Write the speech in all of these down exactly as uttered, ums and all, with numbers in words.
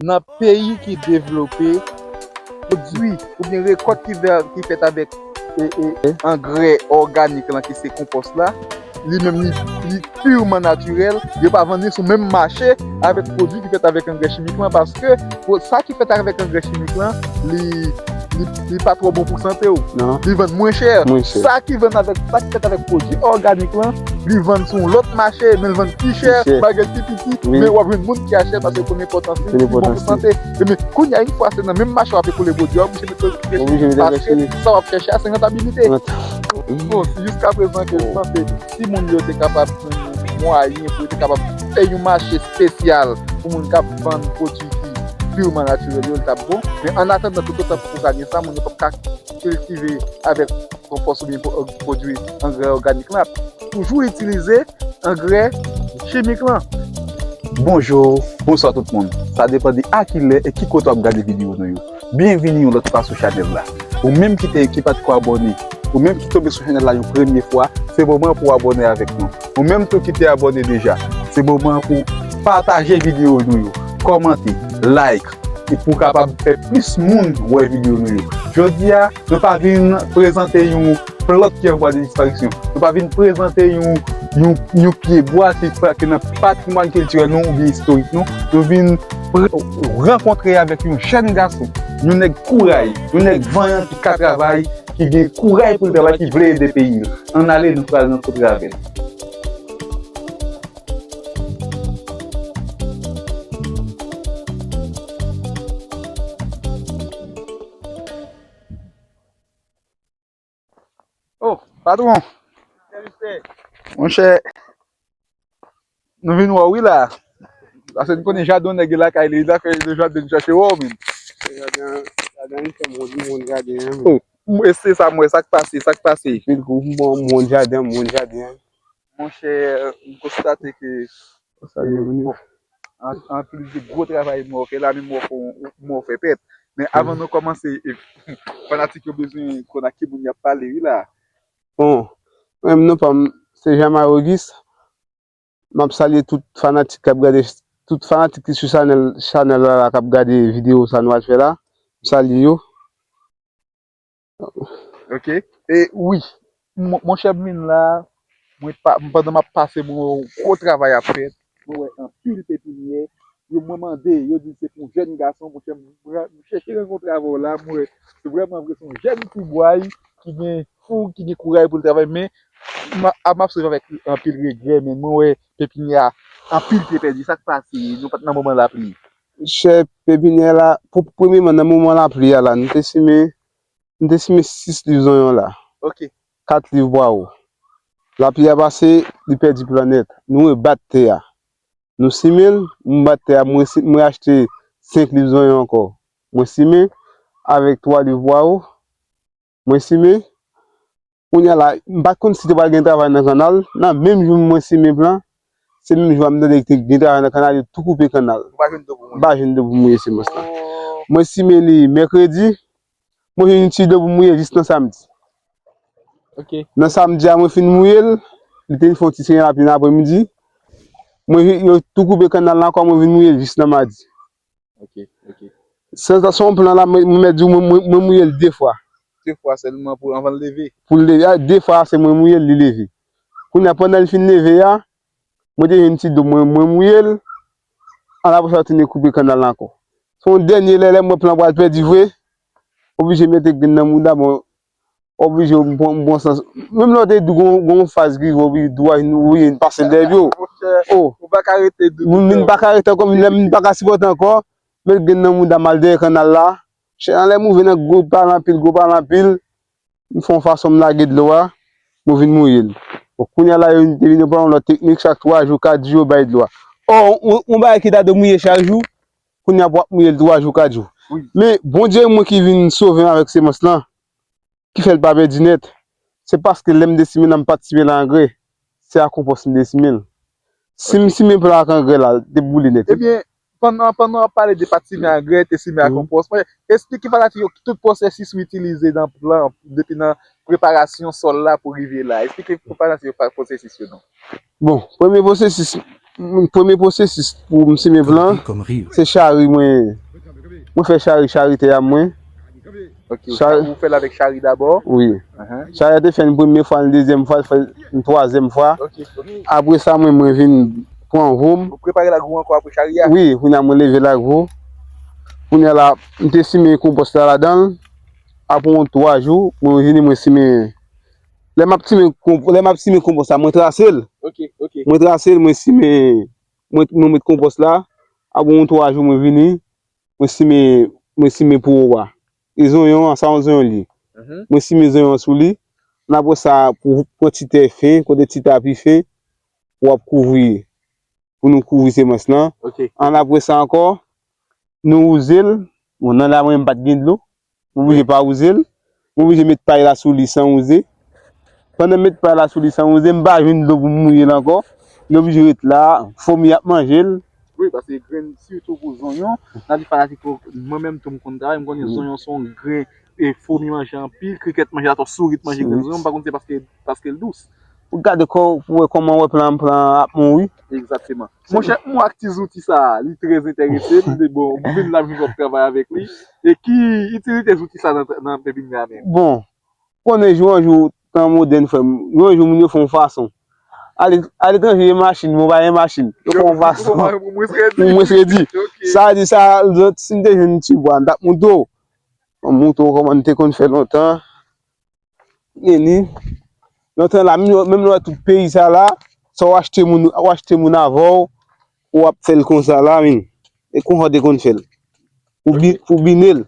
Nan peyi ki devlope, pwodui oubyen rekòt ki, ki fèt avèk e, e, angrè òganik lan, ki se konpòs la, li menm li, li piman natirèl, yo pa vann li sou menm mache avèk pwodui ki fèt avèk angrè chimik lan, paske sa ki fèt avèk angrè chimik lan, li, li, li pa twò bon pou sante w. Li vann mwen chè. Sa ki vann avèk, sa ki fèt avèk pwodui òganik lan, li vann sou yon lòt mache, men l vann pi chè, malgre l pi piti, men w ap jwenn moun ki achèt paske l konn enpòtans li, li bon pou sante. Ebyen, kounye a, yon fwa se nan menm mache w ap ekoule pwodui a, w oblije mete angrè chimik, paske sa w ap chèche a, se rantabilite. Bon, jiskaprezan ke m panse, si moun yo te kapab jwenn mwayen pou yo te kapab fè yon mache espesyal pou moun k ap vann pwodui ki piman natirèl yo, l t ap bon. Men annatandan, toutotan poko ka gen sa, moun yo p ap ka kiltive avèk konpòs oubyen pwo-, pwodui angrè òganik lan, ap toujou itilize angrè chimik lan. Bonjou, bonswa tout moun. Sa depann de a ki lè e ki kote w ap gade videyo nou yo. Byenvini yon lòt fwa sou chanèl la. Ou menm ki te, ki pa t ko abòne, ou menm ki tonbe sou chanèl la yon premye fwa, se moman pou w abòne avèk nou. Ou menm tou ki te abòne deja, se moman pou pataje videyo nou yo, kòmante, like, e pou kapab fè plis moun wè videyo nou yo. Jodi a, nou pa vin prezante yon plant ki an vwa de disparisyon. Nou pa vin prezante yon, yon, yon pyebwa ki pa, ki nan patrimwàn kiltirèl nou oubyen istorik nou. Nou vin pre-, rankontre avèk yon jèn gason, yon nèg kouray, yon nèg vanyan ki ka travay, ki gen kouray pou l travay, ki vle ede peyi l. Ann ale, nou pral rankontre avè l. Oh, patwon. Monchè, nou vin wè w wi la. Paske n konnen jaden yon nèg gen lakay li, lakay li jaden, chache wè w menm. Jaden, jaden, m fè moun, moun jaden an. Oh, m, e se sa m wè, sa k pase, sa k pase? Pil kou, m bon, moun jaden, moun jaden an. Monchè, m konstate ke, bon, an, anplis de gwo travay m wè w fè la, menm m wè w fè, m wè w fè pèt. Men avan nou kòmanse, e, fanatik yo bezwen konn ak ki moun y ap pale wi la. Bon, mwen menm non pa m se Jean Marie Auguste. M ap salye tout fanatik k ap gade, tout fanatik ki sou chanèl, chanèl la, la k ap gade videyo sa nou al fè la. M salye yo. Ok. E wi, mon, monchè m vin la, mwen pa, pandan m ap pase, mwen wè yon gwo travay ap fèt, mwen wè anpil pepinyè, yo mwen mande, yo di se pou yon jèn gason, monchè m, m chèche rankontre avè w la, mwen wè se vrèman vre se yon jèn tibway ki gen fou, ki gen kouray pou l travay, men m a, m ap swiv avèk anpil regrè, men mwen wè pepinyè a, anpil te pèdi, sa k pase, nou pa t nan moman lapli. Chè, pepinyè la, pou, premyèman, nan moman lapli a la, nou te simen, nou te simen sis liv zonyon la. Ok. Kat liv pwawo. Lapli a pase, li pèdi plan nèt. Nou rebat tè a. Nou simen l, m bat tè a, mwen si, mwen achte senk liv zonyon ankò. Mwen simen avèk twa liv pwawo. Mwen simen. Kounye a la, m pa t konn si te pral gen travay nan kannal. Nan menm jou mwen simen plan, se menm jou a m tande te gen travay nan kannal, yo tou koupe kannal. Ou pa jwenn dlo pou mouye? M pa jwenn dlo pou mouye semans lan. Oh. Mwen simen li mèkredi, mwen jwenn yon ti dlo pou mouye jis nan samdi. Ok. Nan samdi a, mwen fin mouye l, li te fè yon ti senyen lapli nan apremidi. Mwen, yo tou koupe kannal la ankò, mwen vin mouye l jis nan madi. Ok, ok. Sa, sa se yon plan la, mwen, mwen mèt di w, mwen, mwen, mwen mouye l de fwa. De fwa sèlman pou, anvan l leve? Pou l leve, a, de fwa se mwen mouye l, li leve. Kounye a, pandan l fin leve a, mwen te jwenn ti dlo, mwen, mwen mouye l, ann apre sa, yo tounen koupe kannal la ankò. Se yon dènye lè, lè mwen plan pral pèdi vre, oblije mete grenn nan mouda, bon, oblije m pran, m pran sans. Menm lè w te di gon, gon faz ki rive, oblije dlo a vin wouye, vin pase l dèyè pye w. Monchè, oh, ou pa ka rete doudou. Moun vin pa ka rete ankò, vin lè m pa ka sipòte ankò, met grenn nan mouda m al dèyè kannal la. Chè, anlè m rive nan gwo pal anpil, gwo pal anpil, m fè yon fason m lage dlo a, mwen vin mouye l. Bon, kounye a la, yo te vin pran yon lòt teknik, chak twa jou, kat jou, yo bay dlo a. Ò, yon, yon bagay ki ta dwe mouye chak jou, kounye a pou w ap mouye l twa jou, kat jou. Wi. Men, Bondye mwen ki vin sove m avèk semans lan, ki fè l pa pèdi nèt, se paske lè m te simen l, m pa t simen l ak angrè. Se ak konpòs m te simen l. Si m simen plan ak angrè la, l te boule nèt, wi. Ebyen, pandan, pandan w ap pale de pa t simen angrè, te simen ak konpòs, mwen, esplike fanatik yo tout pwosesis ou itilize nan plan, depi nan preparasyon sòl la pou rive la. Esplike pou fanatik yo pa, pwosesis yo non. Bon, premye pwosesis, M- Premye pwosesis pou m simen plan, se chari mwen. Mwen fè chari, chari tè a mwen. Ok, ou fè l avèk chari dabò. Wi. Chari a te fè yon premye fwa, yon dezyèm fwa, l fè yon twazyèm fwa. Apre sa, mwen, mwen vin pran vo m. Ou prepare lagwo ankò apre chari a? Wi, kounye a mwen leve lagwo. Kounye a la, m te simen konpòs la ladan l. Apre yon twa jou, mwen vini, mwen simen. Lè m ap simen, lè m ap simen konpòs la, mwen trase l. Mwen trase l, mwen simen, mwen, mwen met konpòs la. Apre yon twa jou, mwen vini. Mwen simen, mwen simen pwowo a. E zonyon an, sa yon zonyon li ye. Mwen simen zonyon an sou li. Ann apre sa, pou pran ti tè fen, kote ti tapi fen, w ap kouvri. Pou nou kouvri semans lan. Ann apre sa ankò, nou wouze l. Bon, nan la mwen, m pa t gen dlo. Mwen oblije pa wouze l. Mwen oblije met pay la sou li san wouze. Pandan m met pay la sou li san wouze, m pa jwenn dlo pou m mouye l ankò. Li oblije ret la, fomi ap manje l. Wi, paske grenn, sitou pou zonyon, nan di fanatik yo, mwen menm tou m konn travay, m konnen zonyon se yon grenn e fomi manje anpil, krikèt manje l atò sourit manje grenn zonyon, m pa konn se paske paske l dous. Ou gade kò w pou wè kòman wè plan plan ap mouri. Egzakteman. Monchè, m wè ak ti zouti sa a, li trè enterese m, li bon, m vin la m vin wè w travay avèk li. E ki itilite zouti sa nan nan pepinye a menm? Bon, konnen jou an jou, tan modèn frè m, jou an jou moun yo fè yon fason. Ale, aletranje gen machin, men w pa gen machin. Yo fè yon fason. Ou mwens redi. Sa vle di sa, lòt, si m te jwenn ti bwa, m t ap montre w. M montre w kòman n te konn fè lontan. Gen li. Lontan la, menm lè w wè tout peyi sa la, sa w achte moun, w achte moun avè w, w ap fè l konsa la, men. E konsa w te konn fè l. Pou bi, pou bine l.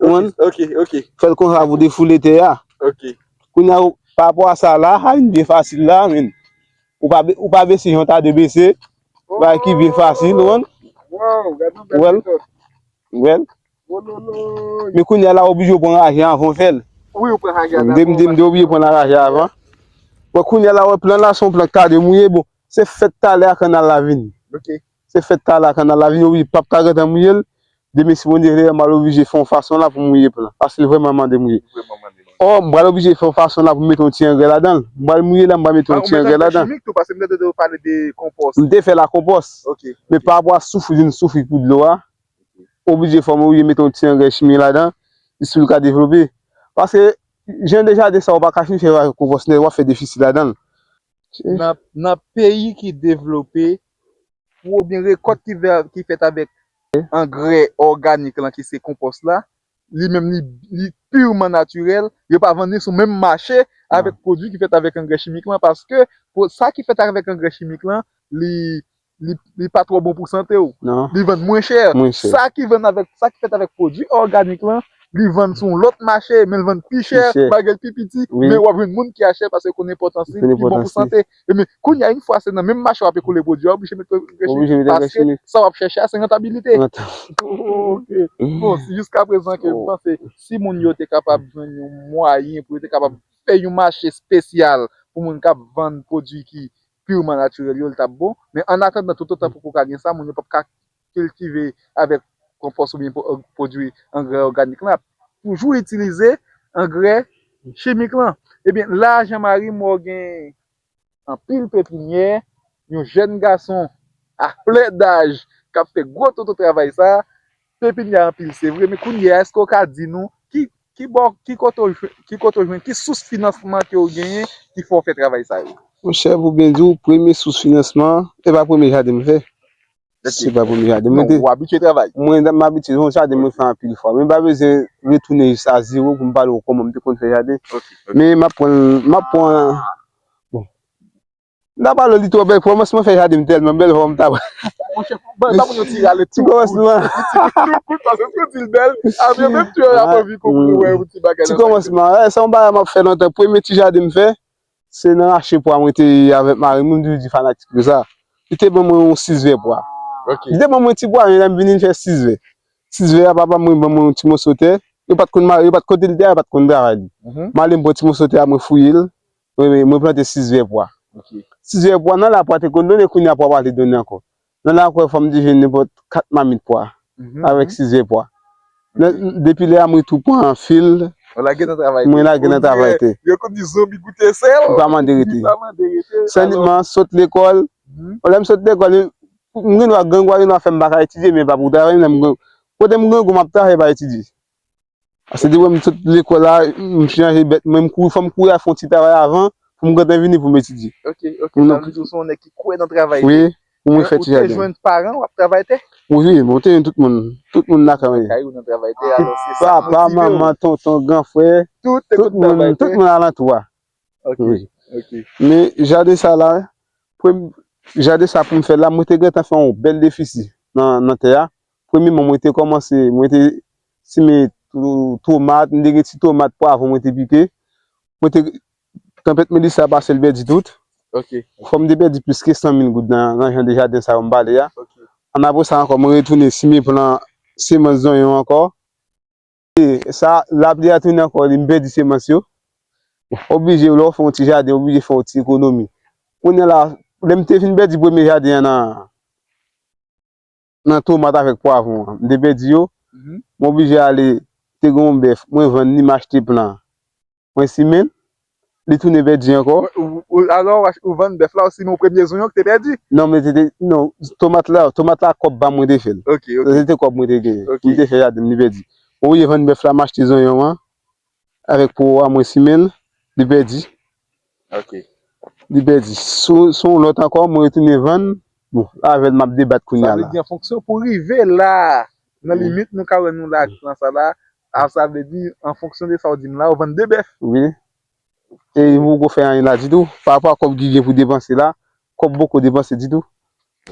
Ou konprann? Ok, ok. Fè l konsa pou defoule tè a. Ok. Kounye a, pa rapò a sa la, sa vin byen fasil la, men. Ou pa, ou pa bese jan w ta dwe bese. Bagay ki byen fasil, ou konprann? Ou wè l? Ou wè l? Men kounye a la, w oblije w pran raje anvan w fè l. Wi, ou pran raje anvan. M te, m te, m te oblije pran raje anvan. Bon, kounye a la, w wè plan la, se yon plan k ta dwe mouye. Bon, se fèt talè a kannal la vini. Se fèt talè a kannal la vini, oblije p ap ka gentan mouye l. Demen, si Bondye vle, m pral oblije fè yon fason la pou mouye plan. Paske l vrèman mande mouye. Ò, m pral oblije fè yon fason la pou m mete yon ti angrè ladan l. M pral mouye la, m pral mete yon ti angrè ladan l. Chimik tou, paske m tande w pale de konpòs. M te fè la konpòs. Men pa rapò a soufri, vin soufri pou dlo a. Oblije fò m oblije mete yon ti angrè chimik ladan, jis pou l ka devlope. Paske, jan de jaden sa, ou pa ka fin fè avèk konpòs nèt, w ap fè defisi ladan l. Nan, nan peyi ki devlope, pou oubyen rekòt ki, ki fèt avèk angrè òganik lan, ki se konpòs la, li menm li, li piman natirèl, yo pa vann li sou menm mache avèk pwodui ki fèt avèk angrè chimik lan, paske pou sa ki fèt avèk angrè chimik lan, li, li, li pa twò bon pou sante w. Li vann mwen chè. Sa ki vann avèk, sa ki fèt avèk pwodui òganik lan, li vann sou yon lòt mache, men l vann pi chè, malgre l pi piti, men w ap jwenn moun ki achte l paske l konn enpòtans li, li pi bon pou sante. Ebyen, kounye a, yon fwa se nan menm mache w ap ekoule pwodui a, w oblije met angrè chimik, paske sa w ap chèche a, se rantabilite. Ok. Bon, jiskaprezan ke m panse, si moun yo te kapab jwenn yon mwayen pou yo te kapab fè yon mache espesyal pou moun k ap vann pwodui ki piman natirèl yo, l t ap bon. Men annatandan, toutotan poko ka gen sa, moun yo p ap ka kiltive avèk konpòs oubyen pwodui angrè òganik lan, y ap toujou itilize angrè chimik lan. Ebyen, la, Jean Marie, m wè w gen anpil pepinyè, yon jèn gason a flè daj k ap fè gwo toto travay sa. Pepinyè anpil, se vre, men kounye a, èske w ka di nou ki, ki bò, ki kote w jwenn, ki kote w jwenn, ki sous finansman ke w genyen ki fè w fè travay sa yo? Monchè, pou byen di w, premye sous finansman, e pa premye jaden m fè. Se pa premye jaden mwen te. Ou abitye travay? Mwen, m abitye. Se yon jaden mwen fè anpil fwa. Men m pa bezwen retounen jis a zewo pou m pale w kòman m te konn fè jaden. Men m ap pran, m ap pran, bon. M ta pale w li twò bèl. Kòmansman fè jaden m tèlman bèl, fò m ta. Monchè, ban, ban nou yon ti rale ti kòmansman. Ti kout, paske si w di l bèl, apre menm tou yo ap anvi konprann wè yon ti bagay. Ti kòmansman, sa yon bagay m ap fè lontan. Premye ti jaden m fè, se nan rache pwa mwen te ye avèk mari m, m toujou di fanatik yo sa. Li te ban mwen yon sis vè pwa. Li te ban mwen ti pwa, men lè m vini, m fè sis vè. Sis vè a, papa mwen ban mwen yon ti moso tè. Yo pa t konn mare, yo pa t kote l te a, yo pa t konn travay li. M ale, m pran ti moso tè a, mwen fouye l. Mwen, mwen plante sis vè pwa. Sis vè pwa, nan la pwa te konn donnen, kounye a pwa pa vle donnen ankò. Nan la kwè fò m te jwenn nenpòt kat mamit pwa avèk sis vè pwa. Depi lè a mwen tou pran fil. Mwen lage nan travay te. Yo konn di zonbi goute sèl. Li pa mande rete. Sèlman sot lekòl, Lè m sot lekòl, m gen dwa grangou, gen dwa fè m pa ka etidye, men pa pou travay, lè m grangou. Kote m grangou, m ap travay, pa etidye. Paske depi m sot lekòl la, m chanje bèt mwen, m kouri, fò m kouri al fè yon ti travay avan, pou m gentan vini pou m etidye. Ok, ok, sa vle di ou se yon nèg ki kwè nan travay tou. Wi, pou mwen fè ti jaden. Ou te jwenn paran w ap travay tè? Wi, wi, mwen te jwenn tout moun. Tout moun lakay mwen. Lakay ou nan travay tè, alò se sa k motive w. Papa, manman, tonton, gran frè, tout moun, tout moun alantou a. Ok, ok. Men jaden sa la, premye jaden sa pou m fè la, mwen te gentan fè yon bèl defisi nan, nan tè a. Premyèman, mwen te kòmanse, mwen te simen to-, tomat, m te gen ti tomat, pwavwon mwen te pike. Mwen te, tanpèt Melissa pase, l pèdi tout. Ok. Fò m te pèdi plis ke san mil goud nan, nan jan de jaden sa yo m pale a. Ok. Ann apre sa ankò, mwen retounen simen plan semans zonyon ankò. E sa, lapli a tounen ankò, li m pèdi semans yo. Oblije, lè w fè yon ti jaden, oblije fè yon ti ekonomi. Kounye a la, lè m te fin pèdi premye jaden an nan, nan tomat avèk pwavwon an, m te pèdi yo. Mwen oblije ale, te gen yon bèf, mwen vann li, m achte plan. Mwen simen l, li tounen pèdi ankò. Ou, ou, alò, ou ach-, ou vann bèf la, ou simen yon premye zonyon ki te pèdi? Non, men se te, non, tomat la, tomat la, kòb pa mwen te fè l. Ok, ok. Se te kòb mwen te genyen. Ok. Mwen te fè jaden m, li pèdi. Mwen oblije vann bèf la, m achte zonyon an, avèk po a, mwen simen l, li pèdi. Ok. Li pèdi. Sou, sou yon lòt ankò, mwen retounen vann. Bon, avè l, m ap debat kounye a la. Sa vle di, an fonksyon pou rive la, nan limit nou ka wè nou la ak plan sa la, a, sa vle di, an fonksyon de sa w di m la, ou vann de bèf. Wi. E m poko fè anyen la ditou. Pa rapò a kòb ki gen pou depanse la, kòb poko depanse ditou.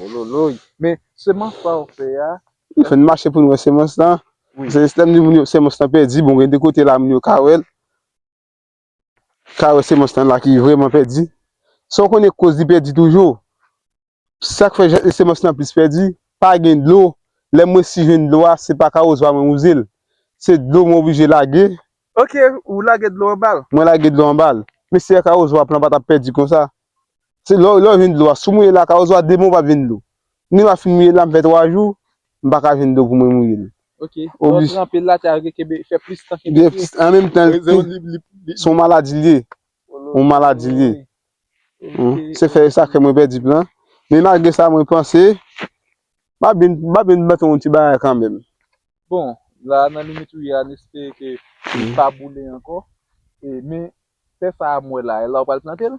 Ololoy. Men semans sa w fè a? M fè n mache pou n wè semans lan. Wi. Se lè m di moun yo semans lan pèdi, bon, gen de kote la moun yo ka wè l. Ka wè semans lan la ki vrèman pèdi. Sa w konnen koz li pèdi toujou. Sa k fè je-, semans lan plis pèdi, pa gen dlo. Lè mwen si jwenn dlo a, se pa kawòz pa mwen wouze l. Se dlo mwen oblije lage. Ok, ou lage dlo anba l? Mwen lage dlo anba l. Men si kawòz pa plan pa t ap pèdi konsa. Se lè, lè w jwenn dlo a, si w mouye la, kawòz pa demen w p ap jwenn dlo. Ni w ap fin mouye la, m fè twa jou, m pa ka jwenn dlo pou mwen mouye l. Ok. Lè w tranpe l atè a, li kenbe, fè plis tan kenbe pye. An menm tan, se yon maladi l ye. Yon maladi l ye. Se fè sa fè mwen pèdi plan. Men malgre sa, mwen panse, m ap vin, m ap vin mete yon ti bagay kanmenm. Bon, la nan limit ou ye a, n espere ke li pa boule ankò. E, men, tè sa a m wè la, e la w pral plante l?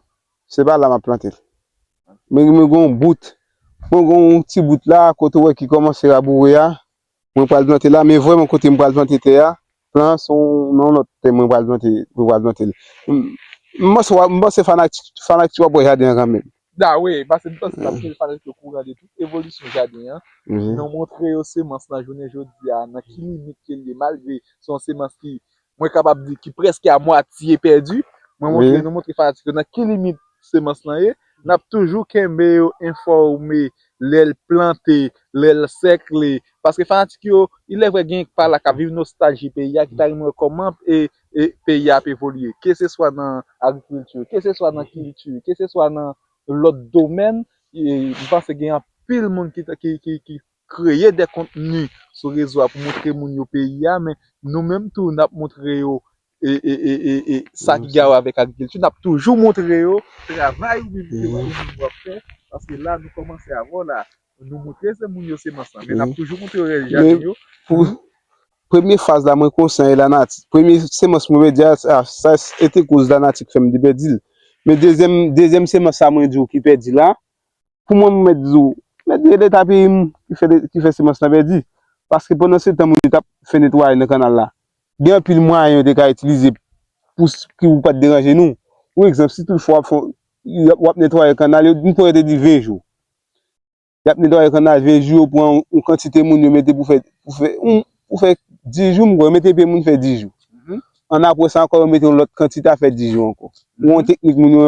Se pa la m ap plante l. Men mwen gen yon bout. Mwen gen yon ti bout la, kote w wè ki kòmanse raboure a. Mwen pral plante la, men vrèman kote m pral plante tè a, plan se yon, nan yon lòt tè mwen pral plante, mwen pral plante l. M, m panse w ap, m panse fanatik, fanatik w ap wè jaden an kanmenm. Da wi, paske m panse n ap gen fanatik yo kouran de tout evolisyon jaden an. Nou montre yo semans lan jounen jodi a, nan ki limit ke l ye, malgre se yon semans ki, mwen kapab di, ki prèske a mwatye pèdi. Mwen montre, nou montre fanatik yo nan ki limit semans lan ye. N ap toujou kenbe yo enfòme lè l plante, lè l sèkle. Paske fanatik yo, ilèvrè, gen pa la k ap viv nostalji peyi a, ki ta renmen wè kòman, e, e, peyi a ap evolye. Keseswa nan agrikilti, keseswa nan kilti, keseswa nan lòt domèn, e, m panse gen anpil moun ki, ki, ki, ki kreye de kontni sou rezo a pou montre moun yo peyi a, men nou menm tou, n ap montre yo e, e, e, e, e sa ki gen a wè avèk agrikilti, n ap toujou montre yo travay ou menm ke ou menm w ap fè, paske la, nou kòmanse avè w la, nou montre se moun yo semans lan, men n ap toujou montre yo rèl jaden yo. Pou premye faz la, mwen konsyan e lanati. Premye semans mwen pèdi a, sa, sa, se te koz lanati k fè m te pèdi l. Men dezyèm, dezyèm semans sa mwen di w ki pèdi la, pou mwen, m mèt di w, mèt di e Leta peyi m ki fè, ki fè semans lan pèdi. Paske pandan se tan moun yo t ap fè netwayaj nan kanal la, gen anpil mwayen yo te ka itilize pou s-, ki ou pa t deranje nou. Yon egzanp, si toutfwa w ap fè, w ap netwaye kanal, yo, m kwè yo te di ven jou. Y ap netwaye kanal ven jou, yo pran yon kantite moun yo mete pou fè, pou fè, yon, pou fè dis jou, m kwè, yo mete pye moun fè dis jou. Annapre sa ankò, yo mete yon lòt kantite a fè dis jou ankò. Yon teknik moun yo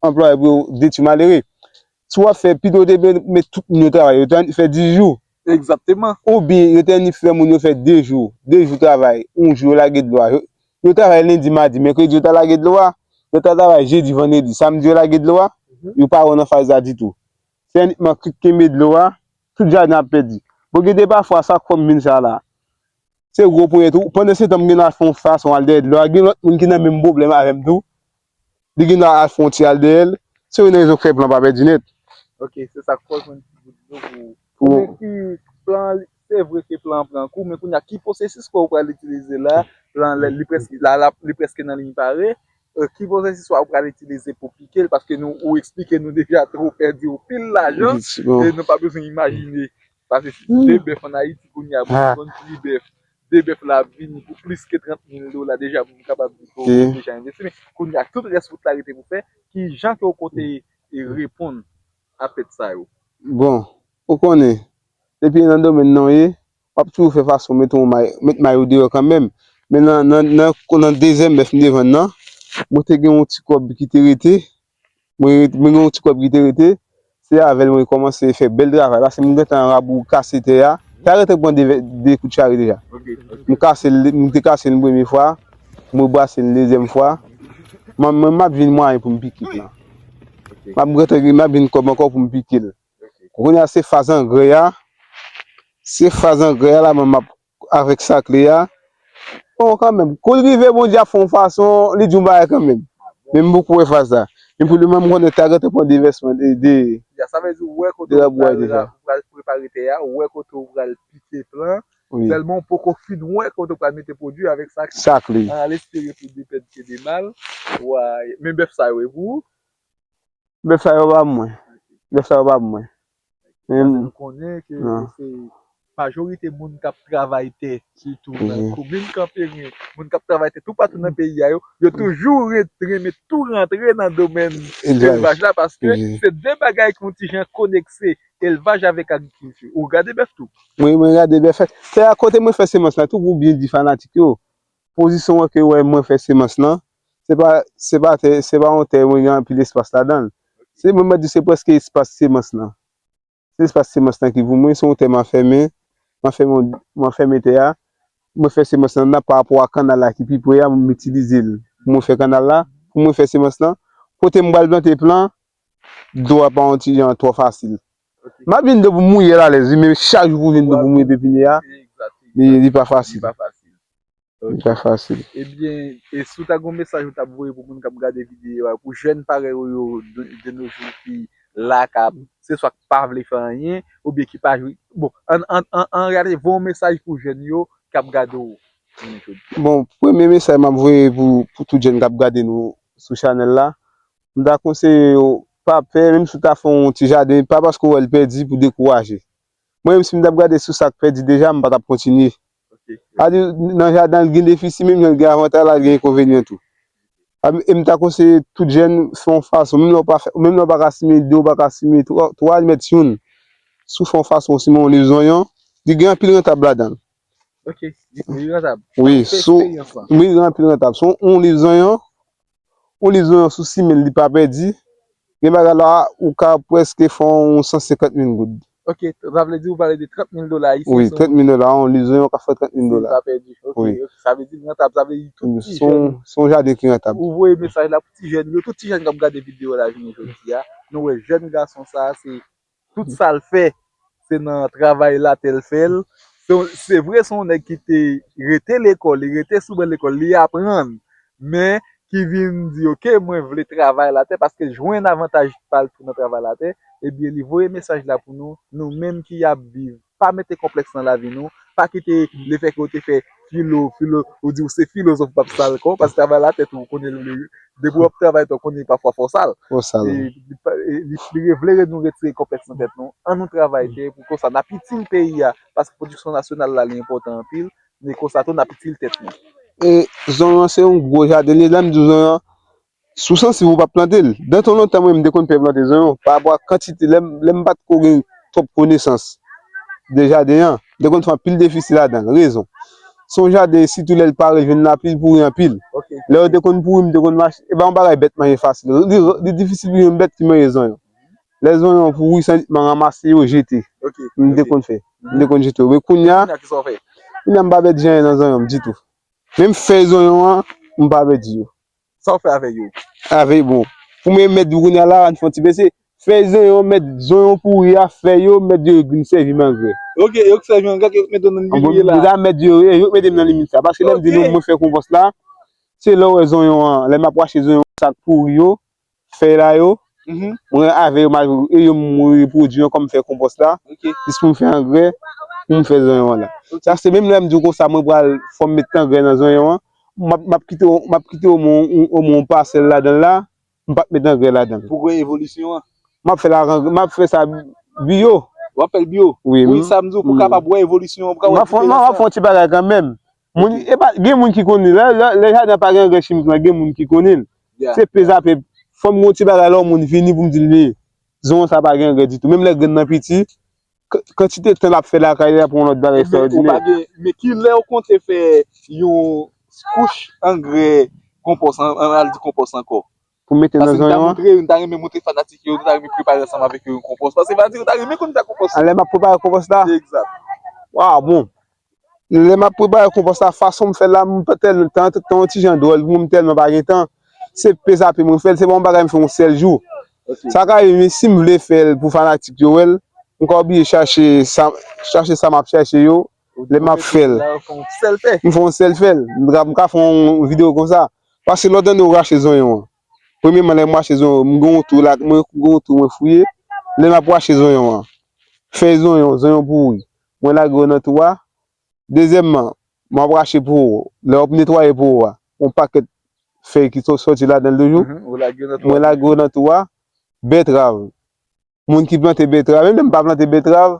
anplwaye pou yo detwi malere. Si w ap fè, pito yo te met tout moun yo travay, yo te annik fè dis jou. Egzakteman. Oubyen yo te annik fè moun yo fè de jou, de jou travay, yon jou yo lage dlo a. Yo, yo travay lendi, madi, mèkredi yo ta lage dlo a. Yo ta travay jedi, vandredi, samdi yo lage dlo a. Yo pa wè nan faz la ditou. Se annikman krik kenbe dlo a, tout jaden ap pèdi. Bon, gen de pafwa sa k fè m vin sa la. Se gwo ponyèt ou. Pandan se tan m gen al fè yon fason al dèyè dlo a, gen lòt moun ki nan menm pwoblèm avè m tou. Li gen al fè yon ti al dèyè l. Se youn nan rezon k fè plan pa pèdi nèt. Ok, se sa k fè w jwenn ti bout dlo pou. Pou men ki plan, se vre ke plan an pran kou, men kounye a, ki pwosesis ke w pral itilize la? Plan an, li prèske, la, la, li prèske nan liy pare. Euh, ki pwosesis w pral itilize pou pike l? Paske nou, ou eksplike nou deja ke w pèdi anpil lajan, e nou pa bezwen imajine. Paske si de bèf an Ayiti kounye a, pou yon grenn pri bèf, de bèf la ap vini pou plis ke trant mil dola, deja pou m kapab di ke w deja envesti. Men kounye a, tout rès wout la rete pou fè. Ki jan ke w konte e reponn a pèt sa yo? Bon, ou konnen, depi nan domèn nan w ye, w ap toujou fè fason mete yon may, met may ou deyò kanmenm. Men nan, nan, nan, nan dezyèm bèf m te vann nan, mwen te gen yon ti kòb ki te rete. Mwen, mwen gen yon ti kòb ki te rete. Se avè l mwen kòmanse fè bèl travay. Paske m gentan rabou kase tè a. Tè a gentan pran de, de kout chari deja. M kase l, m te kase l yon premye fwa. M rebrase l dezyèm fwa. Mwen, mwen, m ap jwenn mwayen pou m pike l lan. M ap gentan, m ap jwenn kòb ankò pou m pike l. Kounye a se faz angrè a. Se faz angrè a la, mwen, m ap avèk sakle a. Bon, kanmenm, kou l rive, Bondye ap fè yon fason, li di yon bagay kanmenm. Men m poko wè faz la. Men pou lemoman, m konnen tè a gentan pran de vèsman, de, de, Ya, sa vle di, ou wè kote de w labou a pral, deja. Ou pral prepare tè a, ou wè kote w pral pike plan. Wi. Sèlman, ou poko fin wè kote w pral mete pwodui avèk sakle. Sakle. An al espere pou de pèd ke de mal. Wa, men bèf sa yo e pou ou? Bèf sa yo pa mwen. Bèf sa yo pa mwen. Men nou konnen ke se majorite moun k ap travay tè, sitou nan komin Kanperen, moun k ap travay tè toupatou nan peyi a yo, yo toujou ret, renmen tou rantre nan domèn elvaj la, paske se de bagay ki yon ti jan konekse, elvaj avèk agrikilti. Ou gade bèf tou? Wi, mwen gade bèf. Tè a kote mwen fè semans la, tou pou byen di fanatik yo. Pozisyon an ke w wè mwen fè semans lan, se pa, se pa tè, se pa yon tè mwen gen anpil espas ladan l. Se mwen, mwen di se prèske espas semans lan. Se espas semans lan ki pou mwen, se yon tè m ap fèmen, m ap fèmen, m ap fèmen tè a. Mwen fè semans lan nan pa rapò a kannal la ki pi pre a, m itilize l pou mwen fè kannal la, pou mwen fè semans lan. Kote m pral plante plan, dlo a pa yon ti jan twò fasil. M ap jwenn dlo pou mouye l alèz, wi, men chak jou pou jwenn dlo pou mouye pepinye a, li, li pa fasil. Li pa fasil. Li pa fasil. Ebyen, e si w ta gen yon mesaj ou t ap voye pou moun k ap gade videyo a, pou jèn parèy ou yo de, de nos jours ki la, k ap, se swa k pa vle fè anyen, oubyen ki pa jwi. Bon, an, an, an, an reyalite, voye yon mesaj pou jèn yo k ap gade w jounen jodi a. Bon, premye mesaj m ap voye pou, pou tout jèn k ap gade nou sou chanèl la, m ta konseye yo, pa pè, menm si w ta fè yon ti jaden, pa paske w wè l pèdi pou dekouraje. Mwen menm, si m t ap gade sou sa k pèdi deja, m pa t ap kontinye. Sa vle di, nan jaden, l gen defisi, menm jan l gen avantaj la, l gen enkonvenyan tou. E m ta konseye tout jèn fè yon fason, menm lè w pa fè, menm lè w pa ka simen de, w pa ka simen twa, twa, al mèt youn. Si w fè yon fason, w simen yon liv zonyon, li gen anpil rantab ladan l. Ok, li, li rantab. Wi, sou, wi, li gen anpil rantab. Si w, yon liv zonyon, yon liv zonyon si w simen l, li pa pèdi. Gen bagay la, ou ka prèske fè yon san senkant mil goud. Ok, sa vle di ou pale de trant mil dola ayisyen. Wi, trant mil dola, yon liv zonyon ka fè trant mil dola. Li pa pèdi. Ok, ok, sa vle di li rantab, sa vle di tout ti jèn. Se yon jaden ki rantab. Ou voye mesaj la pou ti jèn yo, tout ti jèn k ap gade videyo la jounen jodi a. Nou wè jèn gason sa a, se tout sa l fè, se nan travay latè l fè l. Se, se vre, se yon nèg ki te rete lekòl, li rete sou ban lekòl, li aprann, men ki vin di, "Ok, mwen vle travay latè," paske l jwenn avantaj pa l tou nan travay latè, ebyen, li voye mesaj la pou nou, nou menm ki ap viv. Pa mete konplèks nan lavi nou, pa kite lefètke w te fè filo, filo, ou di w se filozòf, w p ap sal kò w, paske travay latè tou, ou konnen li, depi w ap travay tou, ou konnen pafwa fò w sal. Fò w sal. E, li pa, e, li, li vle nou retire konplèks nan tèt nou. Ann nou travay tè pou konsa n ap itil peyi a, paske pwodiksyon nasyonal la, li enpòtan anpil, men konsa tou n ap itil tèt nou. E zonyon se yon gwo jaden, lè m di w zonyon, si w sansiv, ou p ap plante l. Nan tan lontan, mwen, m te konn pè plante zonyon, pa rapò a kantite, lè m, lè m pa t ko gen twòp konesans de jaden an, m te konn fè anpil defisi ladan l. Rezon. Se yon jaden, sitou lè l pare, jwenn lapli, l pouri anpil. Ok. Lè yo te konn pouri, m te konn mache, e pa yon bagay bèt manje fasil. Li, li difisil pou jwenn bèt ki manje zonyon. Lè zonyon pouri, santiman ranmase yo, jete. Ok, m te konn fè. M te konn jete yo. Men kounye a, kounye a, m pa pèdi anyen nan zonyon m ditou. Menm fèy zonyon an, m pa pèdi yo. Sa w fè avè yo? Avè, bon. Pou mwen mèt di w kounye a la, ann fè yon ti bese. Fèy zonyon, mèt zonyon pouri a, fèy yo, mèt yo vin sèvi m angrè. Ok, yo k sèvi angrè, yo k mete nan limit la. Bon, mèt yo, yo k mete m nan limit sa. Paske lè m di nou, mwen fè konpòs la, se lè w wè zonyon an, lè m ap rache zonyon sa k pouri yo, fèy la yo, Mwen avè yo, m al e yo m repwodui ankò, m fè konpòs la. Jis pou m fè angrè, pou m fè zonyon an la. Sa se menm lè m di w konsa, mwen pral, fò m met angrè nan zonyon an. M ap, m ap kite, w- m ap kite omwen, omwen yon pasèl ladan l la. M p ap met angrè ladan l. Pou wè evolisyon an. M ap fè la, m ap fè sa biyo. W ap fè l biyo? Wi, wi, m- sa m di w, pou kapab wè evolisyon an, pou kapab wè diferans lan. M ap fè yon ti bagay kanmenm. Moun, e pa, gen moun ki konnen. Lè, lè, lè jaden an pa gen angrè chimik lan, gen moun ki konnen l. Se peze a peze. Fò m gen yon ti bagay lè yon moun vini pou m di l, men, zonyon sa pa gen angrè ditou. Menm lè grenn nan piti, k- kantite tan l ap fè lakay li, l ap yon lòt bagay ekstraòdinè. Men ki lè w konte fè yon kouch angrè konpòs, an, an al di konpòs ankò? Pou mete nan zonyon an? Paske m ta montre, m ta renmen montre fanatik yo, m ta renmen prepare ansanm avèk yo yon konpòs. Paske m ta di, m ta renmen konn fè konpòs. Anlè m ap prepare konpòs la? Egzat. Waw, bon. Lè m ap prepare konpòs la, fason m fè l la, m pa tèlman, tan, tan yon ti jan dwòl pou mwen, m tèlman pa gen tan. Se peze a peze mwen fè l, se pa yon bagay m fè yon sèl jou. Sa ka rive, men si m vle fè l pou fanatik yo wè l, m ka oblije chache sa, chache sa m ap chache yo, lè m ap fè l. M fè yon sèl fè l. M ka fè yon videyo konsa. Paske lè w tande w rache zonyon an. Premyèman, lè m rache zonyon, m gen yon twou la, mwen gen yon twou mwen fouye. Lè m ap rache zonyon an, fèy zonyon, zonyon pouri, mwen lage yo nan twou a. Dezyèmman, m ap rache poro. Lè w ap netwaye poro a, yon pakèt fèy ki sò- sòti ladan l toujou. Mwen lage yo nan twou a. Bètrav. Moun ki plante bètrav, menm lè m pa plante bètrav,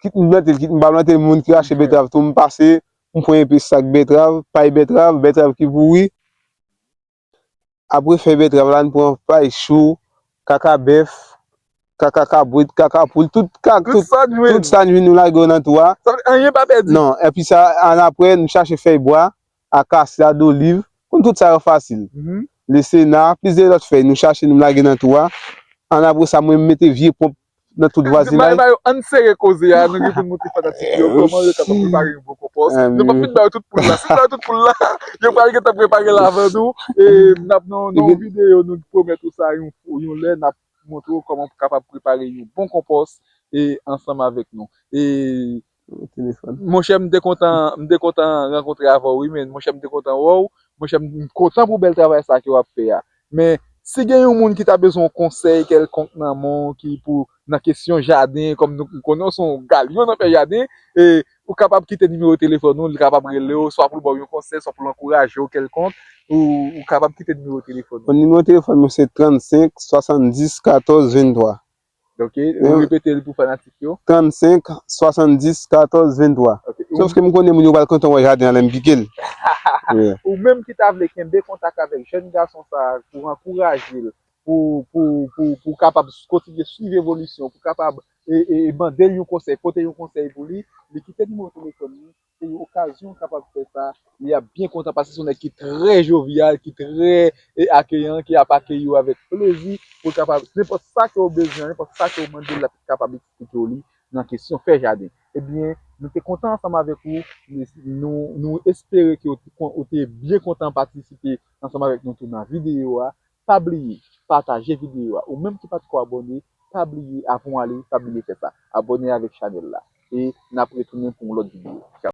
kit m plante l, kit m pa plante l, moun ki rache bètrav tou, m pase, m pran enpe sak bètrav, pay bètrav, bètrav ki pouri. Apre fèy bètrav la, n pran pay chou, kaka bèf, kaka kabrit, kaka poul, tout ka, tout, tout sa n jwenn, nou lage yo nan twou a. Sa vle di anyen pa pèdi. Non, epi sa, annapre, nou chache fèy bwa, akasya, doliv, konn tout sa yo fasil. Lesena, plizyè lòt fèy, nou chache, nou lage nan twou a. Annapre sa, mwen, m mete vye ponp nan tout vwazinay. Bay, bay, ann sere koze a, nou gen pou n montre fanatik yo kòman yo kapab prepare yon bon konpòs. Nou p ap fin ba yo tout poul la. Si n ba yo tout poul la, yo pral gentan prepare l avan nou. E n ap nan, nan yon videyo, nou pwomèt ou sa yon, yon lè, n ap montre w kòman pou kapab prepare yon bon konpòs e ansanm avèk nou. E monchè, m te kontan, m te kontan rankontre avè w, wi, men monchè, m te kontan wè w. Monchè, m kontan pou bèl travay sa ke w ap fè a. Men, si gen yon moun ki ta bezwen yon konsèy kèlkonk nan men w, ki pou, nan kesyon jaden, kòm nou konnen w se yon galyon nan fè jaden, e ou kapab kite nimewo telefòn ou, li kapab rele w, swa pou l ba w yon konsèy, swa pou l ankouraje w kèlkonk, ou, ou kapab kite nimewo telefòn ou. Bon, nimewo telefòn mwen se trannsenk swasanndis katòz venntwa. Ok, nou repete l pou fanatik yo. Trannsenk swasanndis katòz venntwa. Ok, ou Sòf ke m konnen moun yo pral kontan wè jaden an lè m pike l. Yeah. Ou menm ki ta vle kenbe kontak avèk jèn gason sa a pou ankouraje l, pou, pou, pou, pou kapab kontinye swiv evolisyon, pou kapab e, e, e mande l yon konsèy, pote yon konsèy pou li, li kite nimewo telefòn li, se yon okazyon kapab fè sa, li ap byen kontan paske se yon nèg ki trè jovyal, ki trè e, akeyan, ki ap akeyi w avèk plezi, pou l kapab, nenpòt sa ke w bezwen, nenpòt sa ke w mande l, l ap kapab eksplike w li nan kesyon fè jaden. Ebyen, nou te kontan ansanm avèk ou, nou, nou espere ke w te kon- ou te byen kontan patisipe ansanm avèk nou tou nan videyo a. Pa bliye pataje videyo a. Ou menm ki pa t ko abòne, pa bliye, avan w ale, pa bliye fè sa. Abòne avèk chanèl la. E n ap retounen pou yon lòt videyo. Tchaw.